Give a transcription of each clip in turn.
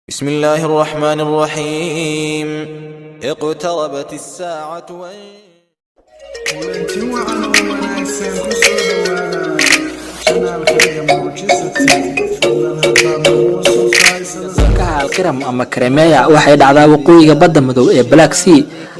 بسم الله الرحمن الرحيم. اقتربت الساعة وان Kulanti wacan oo wanaagsan, ku soo dhawaada channelkayga Mucjisa TV. Fadlan haddaad nagu cusub tahay, Kaha Alqiram ama Kremeya waxay dhacdaa waqooyiga Badda Madow ee Black Sea.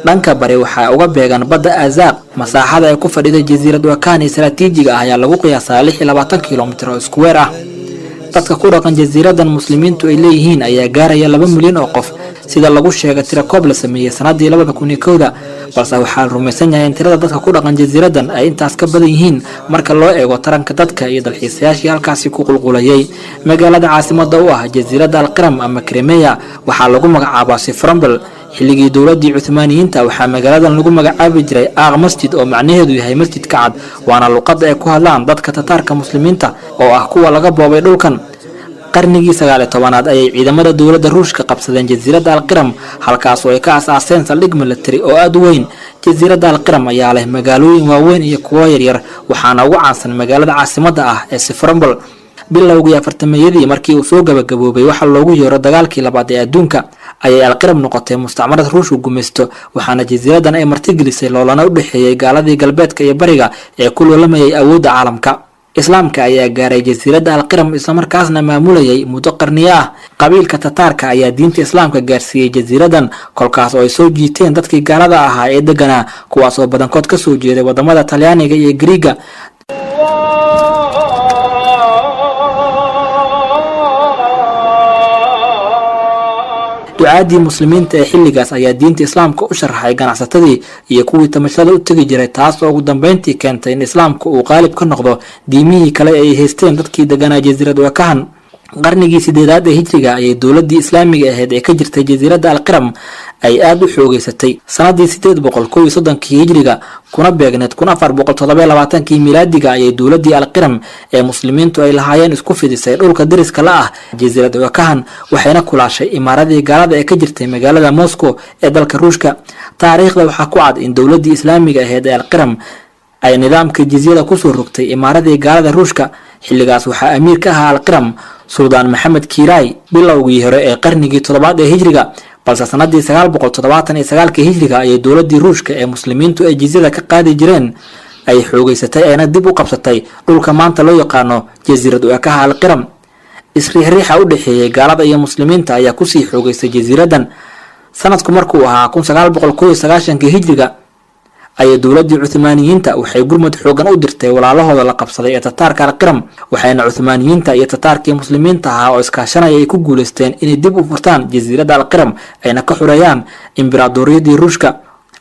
Dhanka bari waxaa uga beegan Badda Azaaq. Masaaxada ay ku fadhida jasiirad wakaan istaraatiijiga ah ayaa lagu qiyaasaa 26 kilomitir oo iskuweer ah. Dadka ku dhaqan jasiiradan Muslimiintu ay leeyihiin ayaa gaaraya 2 milyan oo qof, sida lagu sheegay tirakoob la sameeyey sanadii 2001-da. Balse waxaa la rumaysan yahay in tirada dadka ku dhaqan jasiiradan ay intaas ka badan yihiin marka loo eego taranka dadka iyo dalxiisayaashii halkaasi ku qulqulayay. Magaalada caasimada u ah jasiiradda Alqiram ama Kremeya waxaa lagu magacaabaa Siframbel. Xilligii dowladii Cuthmaaniyiinta waxaa magaaladan lagu magacaabi jiray Aaq Masjid, oo macnaheedu yahay Masjidka Cad, waana luqadda ay ku hadlaan dadka Tataarka Muslimiinta oo ah kuwa laga boobay dhulkan. Qarnigii 19aad ayay ciidamada dowladda Ruushka qabsadeen jasiiradda Alqiram, halkaas oo ay ka asaaseen saldhig militari oo aada u weyn. Jasiiradda Alqiram ayaa leh magaalooyin waaweyn iyo kuwo yaryar, waxaana ugu caansan magaalada caasimadda ah ee Siframbol. Bilowgii afartameeyadii, markii uu soo gabagaboobay waxa loogu yeero dagaalkii labaad ee adduunka, ayay Alqiram noqotay mustacmarad Ruushku gumaysto, waxaana jasiiradan ay martigelisay loolana u dhexeeyey gaaladii galbeedka iyo bariga ee ku loolamayay awoodda caalamka. Islaamka ayaa gaaray jasiiradda Alqiram, islamarkaasna maamulayay muddo qarniyo ah. Qabiilka Tataarka ayaa diinta Islaamka gaarsiiyey jasiiradan, kolkaas oo ay soo jiiteen dadkii gaalada ahaa ee deganaa, kuwaas oo badankood kasoo jeeday wadamada Talyaaniga iyo Griiga. Ducaadii Muslimiinta ee xilligaas ayaa diinta Islaamka u sharaxay ganacsatadii iyo kuwii tamashada u tegi jiray, taas oo ugu dambeyntii keentay in Islaamka uu qaalib ka noqdo diimihii kale ee ay haysteen dadkii deganaa jasiirad wakahan. Qarnigii sideedaad ee hijriga ayay dowladii Islaamiga ahayd ee ka jirtay jasiiradda Alqiram ay aada u xoogeysatay. Sanadii 831-kii hijriga, kuna beegneed 1427-kii milaadiga, ayay dowladii Alqiram ee Muslimiintu ay lahaayeen isku fidisay dhulka deriska la ah jasiirad wakahan, waxayna kulaashay imaaradii gaalada ee ka jirtay magaalada Moscow ee dalka Ruushka. Taariikhda waxaa ku cad in dowladii Islaamiga ahayd ee Alqiram ay nidaamka jizyada kusoo rogtay imaaradii gaalada Ruushka. Xilligaas waxaa amiir ka ahaa Alqiram Suldaan Maxamed Kiiraay bilowgii hore ee qarnigii toddobaad ee hijriga. Balse sanadii 979-kii hijriga ayay dowladii Ruushka ee Muslimiintu ay jizyada ka qaadi jireen ay xoogeysatay, ayna dib u qabsatay dhulka maanta loo yaqaano jasiirad u-ekaha Alqiram. Isriixriixa u dhexeeyey gaalada iyo Muslimiinta ayaa kusii xoogeystay jasiiradan. Sanadku markuu ahaa 1991-kii hijriga ayay dowladii Cuthmaaniyiinta waxay gurmud xoogan u dirtay walaalahooda la qabsaday ee Tataarka Alqiram, waxayna Cuthmaaniyiinta iyo Tataarkii Muslimiinta ahaa oo iskaashanaya ay ku guuleysteen inay dib u furtaan jasiiradda Alqiram, ayna ka xureeyaan imberaadoriyadii Ruushka.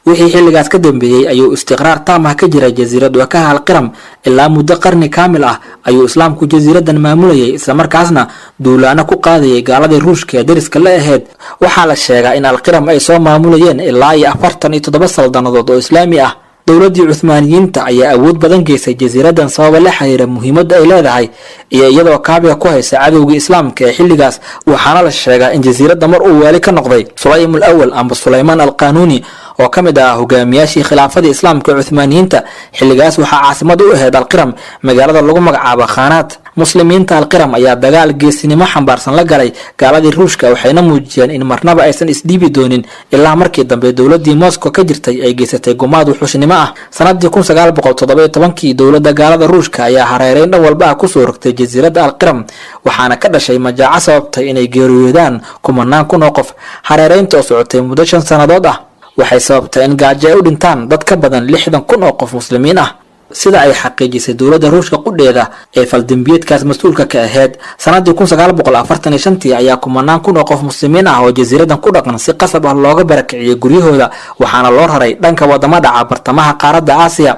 Wixii xilligaas ka dambeeyey ayuu istiqraar taam ah ka jiray jasiirad wakaha Alqiram. Ilaa muddo qarni kaamil ah ayuu Islaamku jasiiradan maamulayay, islamarkaasna duulaano ku qaadayay gaaladii Ruushka ee deriska la ahayd. Waxaa la sheegaa in Alqiram ay soo maamulayeen ilaa iyo 47 saldanadood oo Islaami ah. Dowladii Cuthmaaniyiinta ayaa awood badan geysay jasiiradan sababa la xiriira muhiimadda ay leedahay iyo iyadoo kaabiga ku haysa cadowgii Islaamka ee xilligaas. Waxaana la sheegaa in jasiiradda mar uu waali ka noqday Sulaym al Awal amba Sulaymaan Alqanuuni, oo ka mid ah hogaamiyaashii khilaafadii Islaamka ee Cuthmaaniyiinta. Xilligaas waxaa caasimad u ahayd Alqiram magaalada lagu magacaabo Khaanaad. Muslimiinta Alqiram ayaa dagaal geesinimo xambaarsan la galay gaaladii Ruushka, waxayna muujiyeen in marnaba aysan isdhiibi doonin, ilaa markii dambe dowladii Moscow ka jirtay ay geysatay gumaad wuxuushnimo ah. Sanadii 1917-kii dowladda gaalada Ruushka ayaa hareereyn dhan walba ah kusoo rogtay jasiiradda Alqiram, waxaana ka dhashay majaaco sababtay inay geeriyoodaan kumanaan kun oo qof. Hareereynta oo socotay muddo 5 sannadood ah waxay sababtay in gaajo ay u dhintaan dad ka badan 60,000 oo qof Muslimiin ah, sida ay xaqiijisay dowladda Ruushka qudheeda ee faldembiyeedkaas mas-uulka ka ahayd. Sanadii 1945-tii ayaa kumanaan kun oo qof Muslimiin ah oo jasiiradan ku dhaqan si qasab ah looga barakiciyey guryahooda, waxaana loo raray dhanka wadamo dhaca bartamaha qaaradda Aasiya.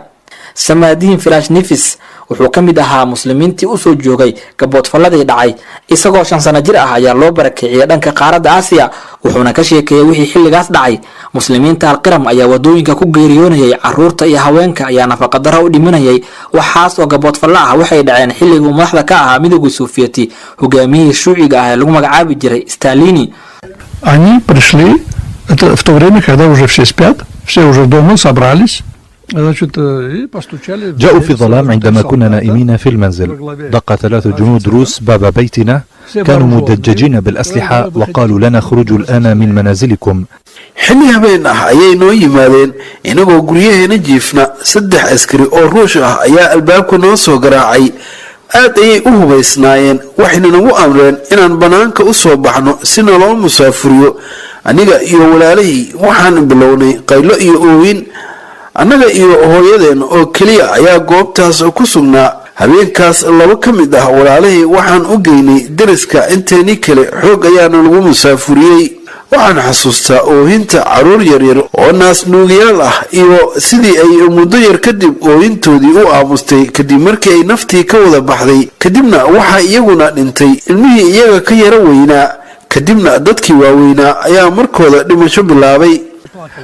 Samaadiin Filashnivis wuxuu ka mid ahaa Muslimiintii usoo joogay gaboodfalladii dhacay. Isagoo 5 sano jir ah ayaa loo barakiciyey dhanka qaaradda Aasiya, wuxuuna ka sheekeeyey wixii xilligaas dhacay. Muslimiinta Alqiram ayaa wadooyinka ku geeriyoonayay, caruurta iyo haweenka ayaa nafaqadaro u dhimanayay. Waxaas oo gaboodfallo ah waxay dhaceen xilligii uu madaxda ka ahaa Midowgii Sofiyeeti hogaamiyihii shuuciga ah ee lagu magacaabi jiray Stalini. Они пришли, это в то время, когда уже все спят, все уже дома собрались. جاءوا في الظلام عندما كنا نائمين في المنزل. دق ثلاث جنود روس باب بيتنا، كانوا مدججين بالأسلحة، وقالوا لنا: اخرجوا الآن من منازلكم. Xilli habeen ah ayay noo yimaadeen inagoo guryaheena jiifna. Saddex askari oo Ruush ah ayaa albaabka noo soo garaacay. Aad ayay u hubaysnaayeen, waxayna nagu amreen inaan bannaanka u soo baxno si naloo musaafuriyo. Aniga iyo walaalahii waxaan bilownay qaylo iyo ooyin. Annaga iyo hooyadeen oo keliya ayaa goobtaas ku sugnaa. Habeenkaas laba ka mid ah walaalahii waxaan u geynay deriska, inteenii kale xoog ayaana lagu musaafuriyey. Waxaan xasuustaa oohinta caruur yaryar oo naasnuugayaal ah iyo sidii ay muddo yar kadib oohintoodii u aamustay, kadib markii ay naftii ka wada baxday. Kadibna waxaa iyaguna dhintay ilmihii iyaga ka yara weynaa. Kadibna dadkii waaweynaa ayaa markooda dhimasho bilaabay.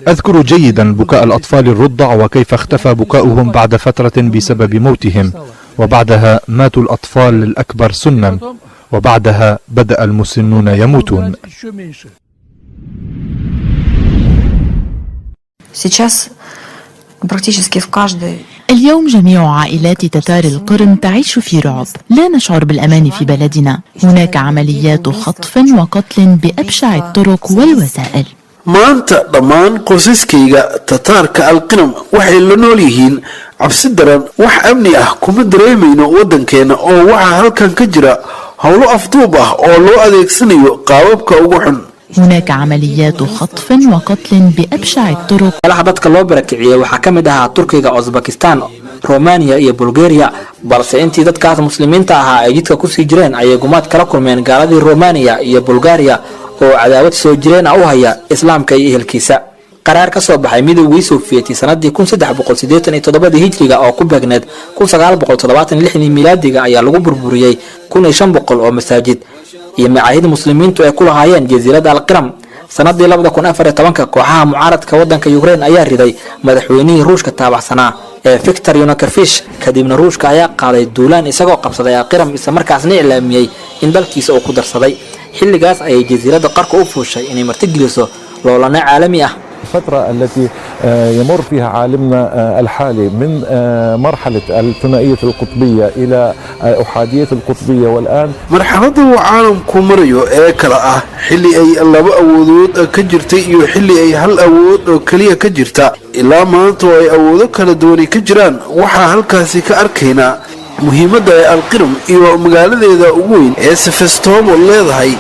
أذكر جيدا بكاء الأطفال الرضع وكيف اختفى بكاؤهم بعد فترة بسبب موتهم، وبعدها ماتوا الأطفال الأكبر سنا، وبعدها بدأ المسنون يموتون. Сейчас практически в каждой اليوم جميع عائلات تتار القرم تعيش في رعب. لا نشعر بالأمان في بلدنا. هناك عمليات خطف وقتل بأبشع الطرق والوسائل. Maanta dhammaan qoysaskayga Tataarka Alqiram waxay la nool yihiin cabsi daran. Wax amni ah kuma dareemayno waddankeenna, oo waxaa halkan ka jira howlo afduub ah oo loo adeegsanayo qaababka ugu xun. هناك عمليات خطف وقتل بأبشع الطرق. Meelaha dadka loo barakiciyey waxaa ka mid ahaa Turkiga, Uzbekistan, Romaniya iyo Bulgaria. Balse intii dadkaas Muslimiinta ahaa ay jidka kusii jireen ayay gumaad kala kulmeen gaaladii Romaniya iyo Bulgaria oo cadaawad soo jireen ah u haya Islaamka iyo ehelkiisa. Qaraar ka soo baxay Midowgii Sofiyeeti sanadii 1387-dii Hijriga oo ku beegneed 1976-dii Milaadiga ayaa lagu burburiyey 1500 oo masaajid iyo macaahid Muslimiintu ay ku lahaayeen jasiiradda Alqiram. Sanadii 2014-ka kooxaha mucaaradka waddanka Ukraine ayaa riday madaxweynihii Ruushka taabacsanaa ee Victor Yanukovych. Kadibna Ruushka ayaa qaaday duulaan, isagoo qabsaday Alqiram, islamarkaasna iclaamiyey in dalkiisa uu ku darsaday. Xilligaas ayay jasiiradda qarka u fuushay inay martigeliso loolano caalami ah. الفترة التي يمر فيها عالمنا الحالي من مرحلة الثنائية القطبية إلى أحادية القطبية والآن Marxaladda uu caalamku marayo ee kala ah xilli ay laba awoodood ka jirtay iyo xilli ay hal awood oo keliya ka jirta, ilaa maanta oo ay awoodo kala duwani ka jiraan, waxaa halkaasi ka arkaynaa muhiimadda ay Alqiram iyo magaaladeeda ugu weyn ee Sefestobol leedahay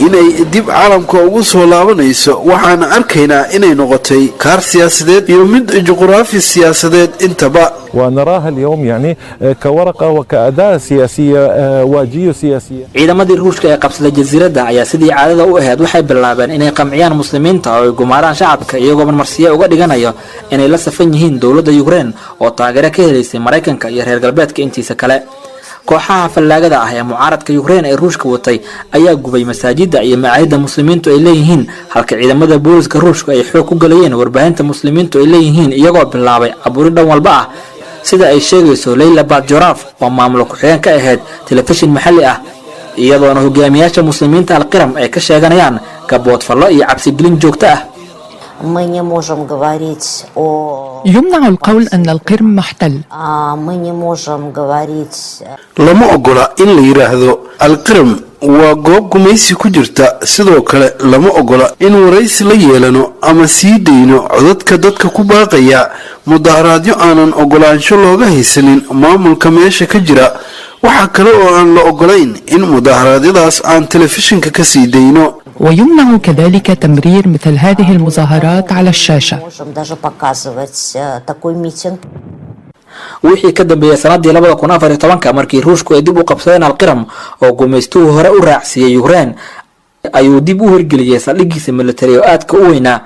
inay dib caalamka ugu soo laabanayso. Waxaana arkaynaa inay noqotay kaar siyaasadeed iyo mid juquraafi siyaasadeed intaba. ونراها اليوم يعني كورقة وكأداة سياسية وجيوسياسية. Ciidamadii Ruushka ee qabsaday jasiiradda ayaa sidii caadada u ahayd waxay bilaabeen inay qamciyaan Muslimiinta oo ay gumaaraan shacabka, iyagoo marmarsiyo uga dhiganayo inay la safan yihiin dowladda Yukrein oo taageero ka helaysay Maraykanka iyo reer galbeedka intiisa kale. Kooxaha fallaagada ah ee mucaaradka Yukrein ee Ruushka watay ayaa gubay masaajidda iyo macaahidda Muslimiintu ay leeyihiin, halka ciidamada booliska Ruushka ay xoog ku galayeen warbaahinta Muslimiintu ay leeyihiin, iyagoo bilaabay caburi dhan walba ah, sida ay sheegayso Leyla Badjoraf oo maamulo ku-xigeen ka ahayd telefishin maxalli ah, iyadoona hogaamiyaasha Muslimiinta Alqiram ay ka sheeganayaan gaboodfallo iyo cabsigelin joogto ah. Мы не можем говорить о يمنع القول أن القرم محتل. Мы не можем говорить Lama ogola in la yidhaahdo Alqiram waa goob gumaysi ku jirta. Sidoo kale lama ogola in waraysi la yeelano ama sii dayno codadka dadka ku baaqaya mudaharaadyo aanan ogolaansho looga haysanin maamulka meesha ka jira. Waxaa kale oo aan la ogolayn in mudaharaadyadaas aan telefishinka ka sii dayno. ويمنع كذلك تمرير مثل هذه المظاهرات على الشاشة. Можем даже показывать такой митинг. Wixii ka dambeeyey sanadii 2014-ka, markii Ruushku ay dib u qabsadeen Alqiram oo gumaystuhu hore u raacsiiyey Ukraine, ayuu dib u hirgeliyey saldhiggiisa militari oo aadka u weynaa.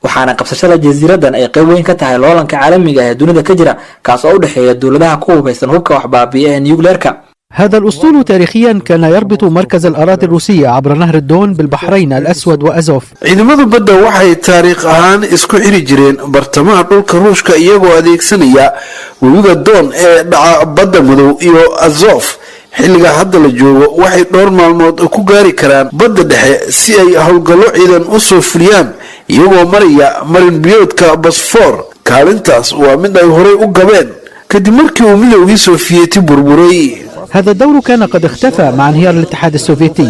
Waxaana qabsashada jasiiradan ay qayb weyn ka tahay loolanka caalamiga ah ee dunida ka jira, kaas oo u dhexeeya dowladaha ku hubaysan hubka waxbaabi'iya ee nucleerka. هذا الأسطول تاريخيا كان يربط مركز الأراضي الروسية عبر نهر الدون بالبحرين الأسود وأزوف. Ciidamada badda waxay taariikh ahaan isku xiri jireen bartamaha dhulka Ruushka iyagoo adeegsanaya webiga Doon ee dhaca Badda Madow iyo Azof. Xilliga hadda la joogo waxay dhowr maalmood ku gaari karaan Badda Dhexe si ay howlgallo ciidan u soo fuliyaan, iyagoo maraya marin biyoodka Bosfor. Kaalintaas waa mid ay horay u gabeen kadib markii uu Midowgii Sofiyeeti burburay. هذا الدور كان قد اختفى مع انهيار الاتحاد السوفيتي.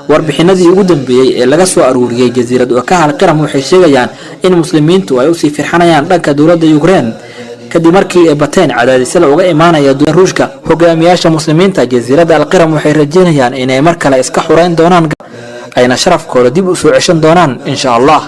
Warbixinadii ugu dambeeyey ee laga soo aruuriyey jasiirad wakaha Alqiram waxay sheegayaan in Muslimiintu ay usii firxanayaan dhanka dowladda Yukrein, kadib markii ay bateen cadaadisyada uga imaanaya Ruushka. Hogaamiyaasha Muslimiinta jasiiradda Alqiram waxay rajeynayaan inay mar kale iska xureyn doonaan, ayna sharafkooda dib u soo ceshan doonaan, insha Allah.